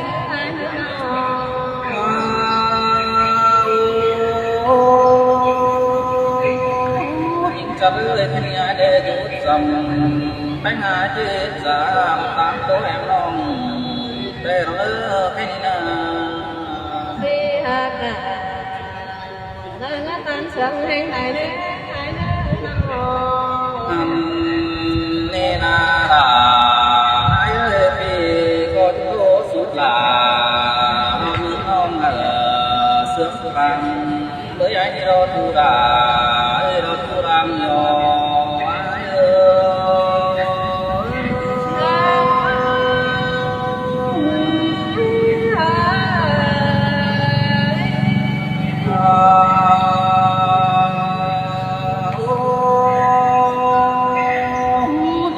ຍເດີອ້າຍເດີນ້ອງ ຍິງຈັກເອີຍ ຂະໜຽແດ່ຢູ່ຊ້ຳ ແປງຫາເຈັບຊ້ຳ ຕາມໂຕແອມນ້ອງ ແຕ່ເດີຂະໜຽນາ ເສຍກາ ນາງາຕັນເຊື່ອງແຫ່ງໃດແດ່ ໃຫ້ເດີນ້ອງ ອັນນີ້ນາລາ ໃຫ້ເອີຍ ພີ່ກໍໂຕສຸດລາ ເຮົາມີນ້ອງເອີຍ ເຊື່ອງຟັງ ເອີຍ ໃຫ້ເຮົາດູລາ ໃຫ້ເຮົາດູລາຍອ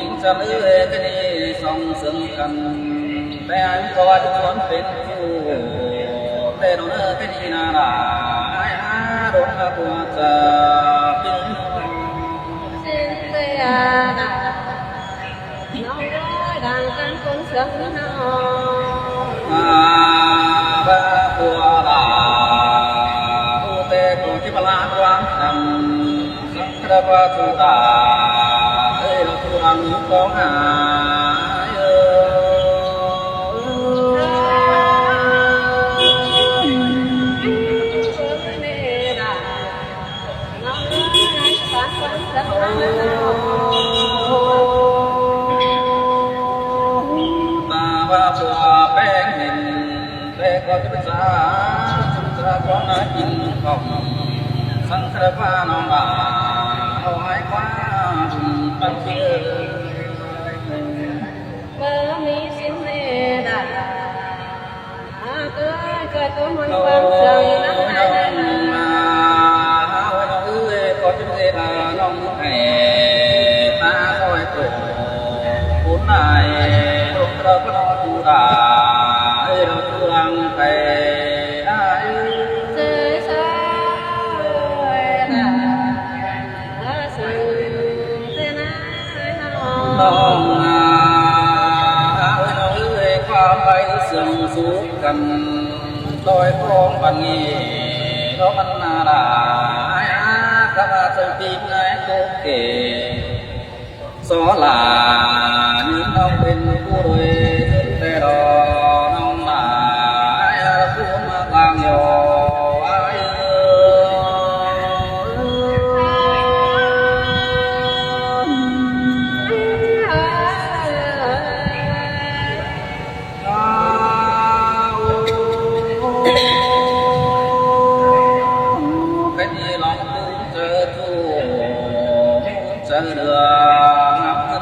ຍິງສະເລີກະນີສອງເຊິ່ງກັນ ແຕ່ອັນກໍຈະຊວນເປັນຄູ່ ແຕ່ດອກເນີກະນີນາລາ ອາຍອາດົນອາຕົວຈາປິງ ເຊນເຕຍານາ ນ້ອງເອີຍ ດັ່ງກັນຄົນເຊື່ອງເຮົາ ອາ ບາຜົວລາ ໂອແຕ່ກໍທີ່ບາລາດວາງກັນ ສັງຄະດາປາຈຸດາ ເອີຍ ລາຈຸດາມີກອງຫາຍເອີຍ ຕາວ່າຜົວແປ້ງເຫັນ ແຕ່ກໍຈະໄປສາ ສາກ່ອນນາກິນຂອງ ສັງຄະດາປານ້ອງຫຼາ ເອົາໃຫ້ຄວາມປັນເຊີ ເບີມີສິນເມດາ ຫາກເກີດເກີດຕົວມັນຄວາມເຊື່ອງນຳໃຫ້ນາ ເອີຍ ກໍຈະເມດານ້ອງໃຫ້ ຕາຄອຍໂຕ ຄຸນນາຍ ລົງກະເລີກະລອດຢູ່ດາ ເອີຍ ລອດຢູ່ຫຼັງໄປ ເຊີຍຊາຍນາ ເອີຍ ເຊີຍແຕ່ນາຍເຮົາ ນ້ອງນາ ເອີຍ ນ້ອງເອີຍ ຄວາມໄປເຊື່ອງສູ່ກັນ ດອຍຂອງບັນນີ້ ດອກມັນນາລາຍ ອາ ກະມາເຊິ່ງປີກໃນໂຕເກ ສອລາ ຍິນນ້ອງເປັນຜູ້ໂດຍ ແຕ່ດອກນ້ອງຫຼາຍ ອາ ລະຜູ້ມາກາງຍໍ ອາຍເອີຍ ອາ ໂອ້ ກະດີລອງຕື່ນເຈີທູ ເຈີເຫຼືອງາມຄື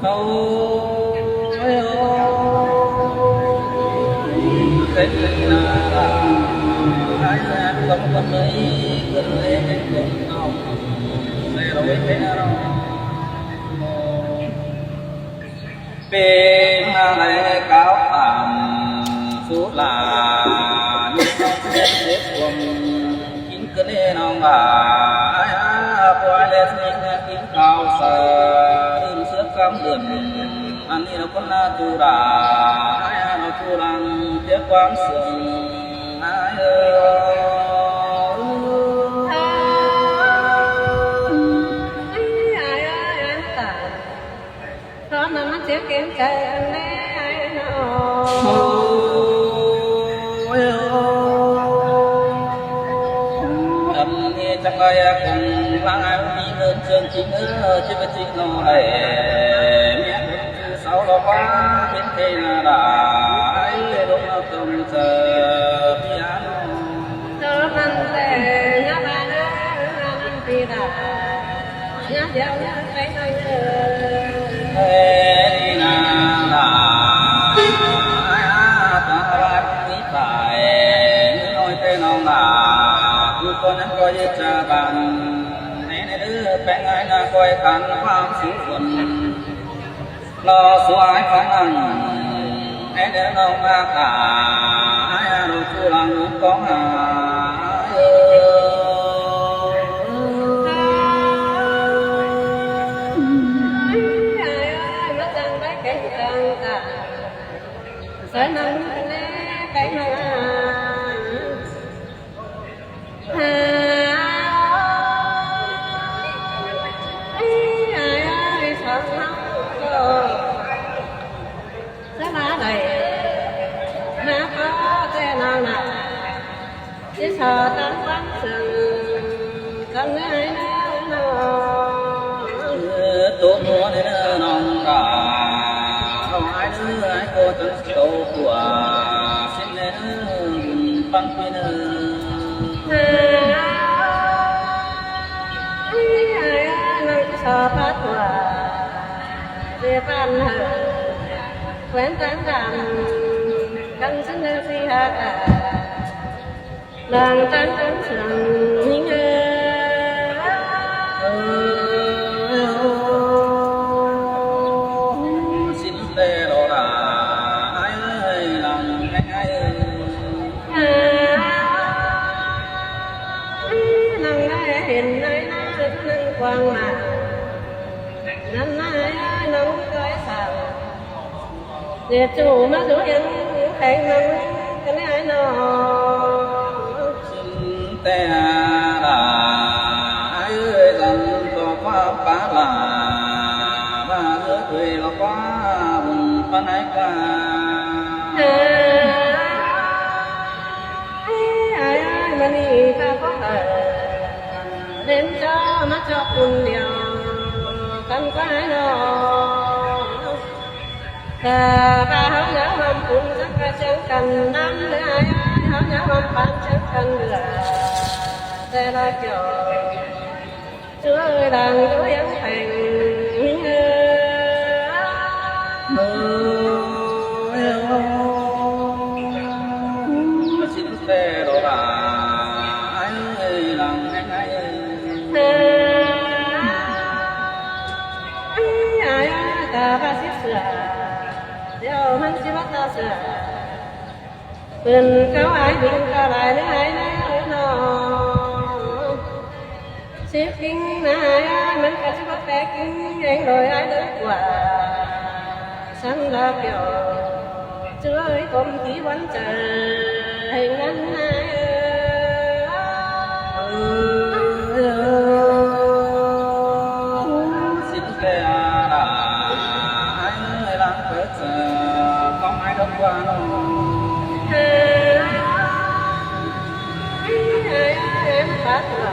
ໂອ້ຍ ໂອ້ຍ ເປັນນາລາຍະ ກຳບັນເລີຍ ເກີດເລີຍເປັນຄົນເອົາ ໃສ່ລອຍແມ່ເຮົາ ເປັນມາໄລກາວຕາມສຸລາ ມີຄວາມເສບຄວາມ ກິນກະເນນ້ອງຫຼາຍ ປ່ວຍແລະສະໜິດກິນເຂົ້າສາ ດື່ມເສືອກຳເດືອນ ອັນນີ້ລະຄົນລາຈຸລາ ລາຈຸລັງ ເປັນຄວາມເຊື່ອງ ອາຍເອີຍ ອາຍເອີຍ ອາຍຕາຍ ເພາະນັ້ນມັນເສຍເກງໃຈອັນແນ່ອ້າຍນ້ອງ ໂອ້ຍ ອັນນີ້ຈັກໄດ້ຄົງລາຍ ມີເງິນເຊີນຈິງເອີ ຈິກະຈິໂນໄລ ເມຍບຸນຊື່ເສົາລະວາ ເປັນເທນາລາຍ ລົງເອົາຕົງເຈີ ເມຍນ້ອງ ເຈົ້າມັນແຕ່ຍາມາເດີ ນາງປີດາ ຍາມດຽວນາງໄປນຳເດີ ເອີຍນາງຫຼາຍ ຕາລັກນີ້ຕາຍ ນ້ອຍແຕ່ນ້ອງຫຼາ ຜູ້ຄົນນັ້ນກໍຍຶດຈາບັນ ແນ່ເດີ ແປງອາຍນາງຄອຍຂັນຄວາມສຸກຄົນ ລໍສວຍຂອງນາງ ແນ່ເດີນ້ອງມາຕາຍ ອາຍອາລົມຜູ້ຫຼັງຂອງອາຍເອີຍ ນຳແລໄປມາ ຫາ ເອີຍ ສາວເຮົາກໍສະບາຍໄດ້ ມາຂໍແຕ່ນາງນະ ຊິຂໍຕາມຄວາມເຊື່ອ ກັນເລີຍເດີນ້ອງ ເອີ ໂຕຫົວເດີນ້ອງກາ ເອົາອ້າຍເດີ ອ້າຍກໍຈະໂຕກວ່າ ຊິແມ່ເດີ ບຸນປັນປີເດີ ເອີ ນ້ອງຊິຂໍພາຕົວ ເດບານເດີ ແຂວນຕານດຳ ກັນຊິເດີ ຊິຫາກາ ນາງຕານຈັນເຊື່ອງຍິງເອີຍ ເອີ ຊິນແຕ່ລໍລາ ອ້າຍເອີຍ ນາງແມ່ອ້າຍເອີຍ ນາງໄດ້ເຫັນໃນໜ້າເອີຍ ນາງກວ້າງມາ ນັ້ນນາຍນ້ອງເຄີຍສາວ ເດຈູມາສູ່ຍັງແຂງນຳກັນອ້າຍນ້ອງ ຊິນແຕ່ລາ ອ້າຍເອີຍ ສັນຕໍ່ຄວາມປາລາ ວ່າເອີຍ ເອີຍ ລະຄວາມປານໃດກາ ອ້າຍ ອ້າຍ ມື້ນີ້ຂ້າຂໍເອີ້ນ ເຫັນເຈົ້າມາຈອກຄົນດຽວ ກັນກວ່າອ້າຍນ້ອງ ຖ້າວ່າເຮົາຢາກຮ່ວມບຸນສັງກະຈັງກັນນຳເດີ ເຮົາຢາກຮ່ວມປານຈັງກັນເດີ ແຕ່ລະກ່ຽວ ຊ່ວຍດັງຊ່ວຍຍັງແພງເອີຍ ເອີຍ ຊິນແຕ່ລໍລາ ອ້າຍເອີຍ ນາງແມ່ອ້າຍເອີຍ ເອີ ອ້າຍ ອ້າຍ ຕາວ່າຊິເຊື່ອ ດຽວມັນຊິວ່າຕາເຊື່ອ ເພິ່ນເຂົາອາຍຍິງກໍຫຼາຍເດີອ້າຍເດີນ້ອງ ຊິກິງນາຍ ມັນກໍຊິບໍ່ແປກກິງເອງໂດຍອ້າຍເດີກວ່າ ສັນດອກຢອກ ຊ່ວຍກົມທີ່ວັນເຈີ ໃຫ້ນັ້ນນາຍເອີຍ ເອີ ຊິແກ່ລາ ອ້າຍເອີຍ ຫຼັງເປີດເຈີ ຂອງອ້າຍດອກກວ່ານ້ອງ ເອີ ອ້າຍ ອ້າຍ ອ້າຍ ມາປາກວ່າ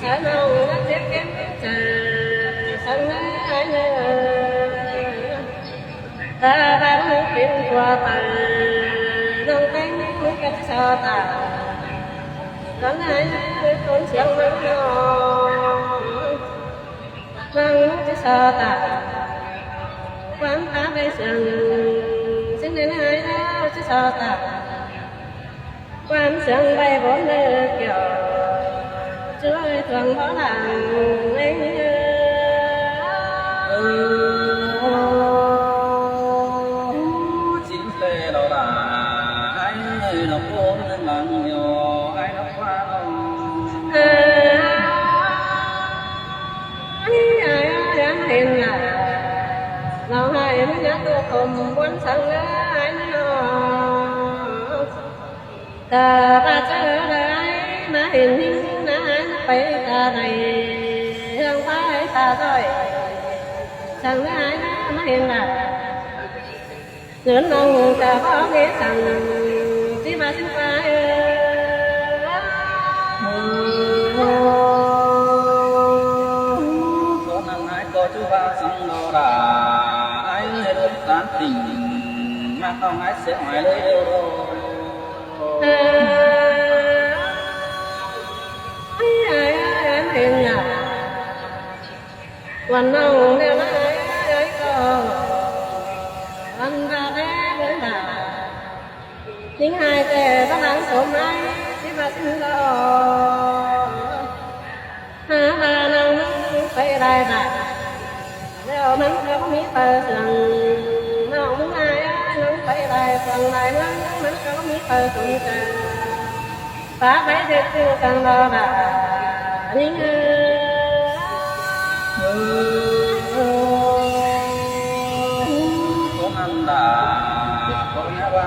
ສາວນ້ອງລະເຈັບເກັບໃຈ ສັນເອີຍ ອ້າຍເອີຍ ຖ້າວ່າເປັນຕົວຕາຍ ນ້ອງແຕ່ງມັນກໍຊິເສົ້າຕາຍ ຕອນໃດຄົນສຽງມັນນອນ ມັນຊິເສົ້າຕາຍ ຄວາມຕາຍໄປເຊື່ອງ ສິ່ງໃດໆເຮົາຊິເສົ້າຕາຍ ຄວາມເຊື່ອງໄປບົນເລີກຢອກ ຊ່ວຍທວງບໍ່ຫຼັງເອີຍ ເອີ ຊິນແຕ່ລໍລາ ອ້າຍເອີຍ ນ້ອງໂອນໜຶ່ງຫຼັງຢອກ ອ້າຍນ້ອງວ່ານ້ອງ ເອີ ອ້າຍ ອ້າຍ ອ້າຍ ເຫັນລະ ນ້ອງອ້າຍມັນຍາໂຕຄົມ ບວນສັງເອີຍ ອ້າຍນ້ອງ ຖ້າວ່າເຈີໄດ້ມາເຫັນຍິງນາຍ ໄປຕາໃດ ເລື່ອງໄປຕາດ້ອຍ ສັງເອີຍ ມາເຫັນລະ ເງິນນ້ອງຈະບໍ່ເວສັງ ຊິມາຊິມາເອີຍ ເອີ ໂຕນັ້ນນາຍກໍຈື່ວ່າສັງດອກລະ ອ້າຍເອີຍ ລົມຕານຕິ່ງ ມາຕ້ອງອ້າຍເສຍຫາຍເລີຍເດີ ເອີ ອ້າຍ ອ້າຍ ອ້າຍ ເຫັນລະ ວັນນ້ອງແນວໃດກໍ ອັນດາແລເດີນດາ ຍິງຫາຍແຕ່ບາງສມໃນ ຊິວ່າຊິລອ ຫາວ່ານ້ອງໄປໄດ້ບາດ ແລ້ວມັນກໍບໍ່ມີເປີເຊື່ອງ ນ້ອງເມືອງອ້າຍ ນ້ອງໄປໄດ້ເຊື່ອງໄດ້ເມືອງ ມັນກໍບໍ່ມີເປີສົນໃຈ ປາໄປເດັດຄືກັນບໍ່ບາດ ຍິງເອີຍ ເອີ ໂຕນັ້ນດາ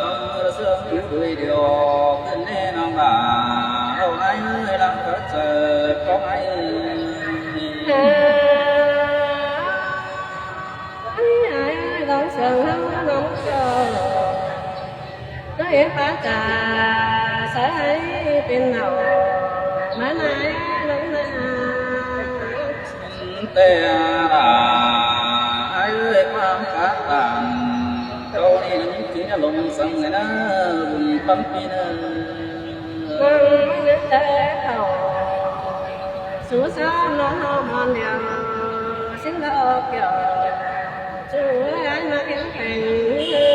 ທຳເລື່ອງເຊື່ອງຢູ່ໂດຍດຽວ ຂຶ້ນແນ່ນ້ອງຫຼ້າ ເອົາໃຫ້ຫຼັງກະເຈີຂອງໃຫ້ ໃຫ້ຫຼອງເຊື່ອງເຮົານ້ອງເຈົ້າ ກໍເຫັນປາຈາໃສເປັນເອົາ ມານາຍລົງນາ ແຕ່ລະອ້າຍເອີຍ ຄວາມຄາດຕານເຈົ້ານີ້ ມັນຊິອາລົມສັງເນາ ບຸນຄຳປີເນີ ເບິ່ງເບິ່ງແຕ່ເຂົາ ສູ່ສາວນ້ອງເຮົາມອນດຽວ ສິ້ນດອກແກ້ວ ສູ່ອ້າຍມາແຂງແຂງ ເອີ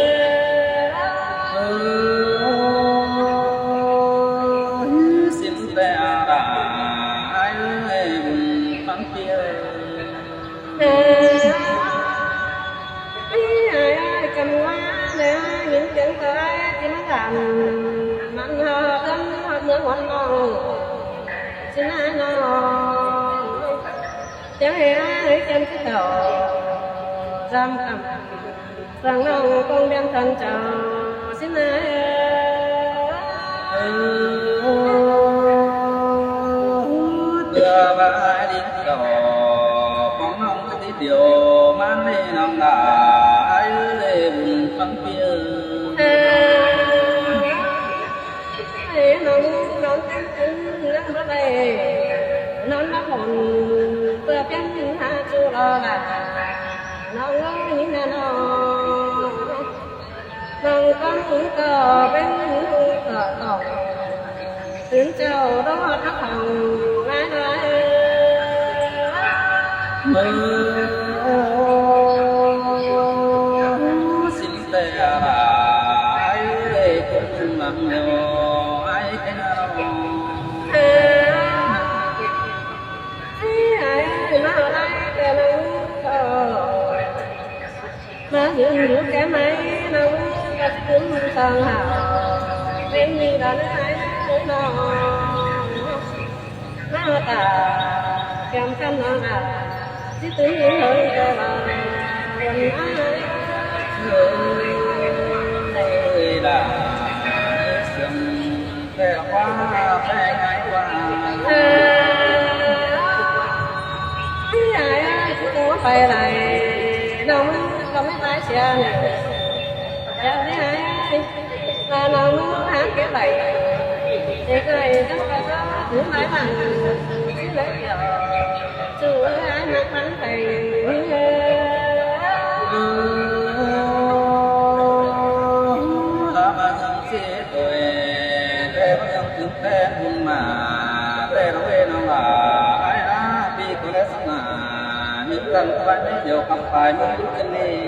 ສິ້ນແຕ່ລະອ້າຍເອີຍ ບຸນຄຳປີເອີຍ ເອີ ອ້າຍເອີຍ ກຳວ່າແລ້ວຍິນສຽງເຈົ້າອ້າຍທີ່ມາຖາມ ມັນຮອດເຮືອນຮອດເມືອງຮອດນ້ອງ ຊິນານ້ອງ ຈະໃຫ້ອ້າຍແກ່ນຄືເກົ່າ ສາມຄຳ ຟັງນ້ອງຄອງແບນທ່ານເຈົ້າ ຊິນາເອີຍ ເພື່ອວ່າດິນເກົ່າຂອງນ້ອງກະຕິດດຽວ ມາໃນນ້ອງຫຼ້າເອີຍ ບຸນຄຳປີເອີຍ ເອີຍ ນ້ອງນອນເຕັມຄືນຍັງບໍ່ໄດ້ນອນນຳຄົນ ເພື່ອພຽງຫາຊູລໍຫຼ້າ ນ້ອງເອີຍນະນ້ອງ ນ້ອງຕ້ອງກະເປັນກະຕ້ອງ ຕື່ນເຈົ້າໂດດນະເຂົາງາຍເອີຍ ເອີ ສິ້ນແຕ່ລະອ້າຍເອີຍ ຄົນມັກຍ້ອຍແຕ່ນ້ອງ ເອີ ຊິໃຫ້ມາໄດ້ແຕ່ນ້ອງເຂົາ ມາຢືນຢູ່ແກ້ໄມ້ ນ້ອງກະຊິຕື່ມສອງຫາ ເປັນນີ້ດອກນາຍເອີຍນ້ອງ ມາຕາກແກ້ມຄັນນ້ອງອາ ຊິຕື່ມເຮີຍແຕ່ວ່າວັນອາຍເອີຍ ດາເຊື່ອງ ແຕ່ວ່າແຕ່ງໃຫ້ວ່າ ເອີ ອ້າຍເອີຍ ຄືໂຕໄປ ไปไหนน้องมึงก็ไม่ไปเสียเนี่ย แล้วนี่ไงมาน้องมึงหาเก็บไหลเด็กไอ้ต้องไปก็ถือไม้บังที่เลยเดียว สู่ไอ้นักมันไป Thank you.